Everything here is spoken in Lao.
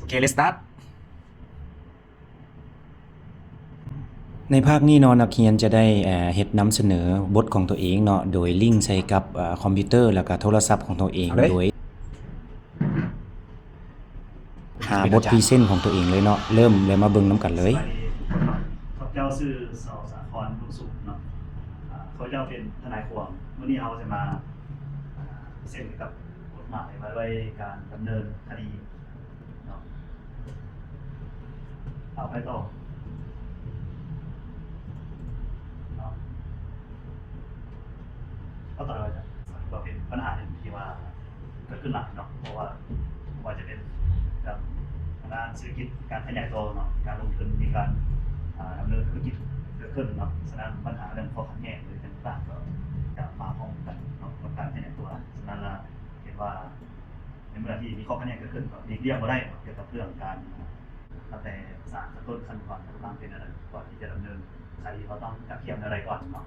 Okay, let's start. ໃນພາກນີ້ເນາະ ນັກຮຽນຈະໄດ້ ເອີ ເຮັດນຳສະເໜີບົດຂອງຕົວເອງເນາະ ໂດຍລິງໃສ່ກັບ ເອີ ຄອມພິວເຕີ ແລ້ວກະໂທລະສັບຂອງຕົວເອງ ເອົາເລີຍ ໂດຍຫາບົດພຣີເຊັນຂອງຕົວເອງເລີຍເນາະ. ເລີ່ມ ແລ້ວມາເບິ່ງນຳກັນເລີຍ. ສະບາຍດີທຸກຄົນເນາະ, ຂ້າພະເຈົ້າຊື່ ສອ ສາຄອນ ລຸງສຸກເນາະ, ອາ ຂ້າພະເຈົ້າເປັນທະນາຍຄວາມ. ມື້ນີ້ເຮົາຈະມາ ອາ ພຣີເຊັນກ່ຽວກັບກົດໝາຍວ່າດ້ວຍການດຳເນີນຄະດີ ເນາະ. ເອົາ ໄປຕໍ່ເນາະ, ເອົາຕໍ່ເລີຍ. ກໍເປັນບັນຫາໜຶ່ງທີ່ວ່າເກີດຂຶ້ນຫຼາຍເນາະ, ເພາະວ່າ ບໍ່ວ່າຈະເປັນເລື່ອງທາງດ້ານເສດຖະກິດ, ການຂະຫຍາຍໂຕເນາະ, ການລົງທຶນ, ມີການ ອາ ດຳເນີນທຸລະກິດເກີດຂຶ້ນເນາະ. ສະນັ້ນບັນຫາເລື່ອງຂໍ້ຂັດແຍ່ງ ຫຼື ຫຍັງຕ່າງໆ ກໍຈະມາພ້ອມກັນເນາະ ກັບການຂະຫຍາຍຕົວ. ສະນັ້ນລະ ເຫັນວ່າ ໃນເມື່ອທີ່ມີຂໍ້ຂັດແຍ່ງເກີດຂຶ້ນ ກໍຫຼີກລ່ຽງບໍ່ໄດ້ເນາະ ກ່ຽວກັບເລື່ອງການ ຕັ້ງແຕ່ສານຂັ້ນຕົ້ນ, ຂັ້ນອຸທອນ, ຂັ້ນອຸທອນເປັນແນວໃດ ກ່ອນທີ່ຈະດຳເນີນຄະດີ ເຮົາຕ້ອງກະກຽມແນວໃດກ່ອນເນາະ.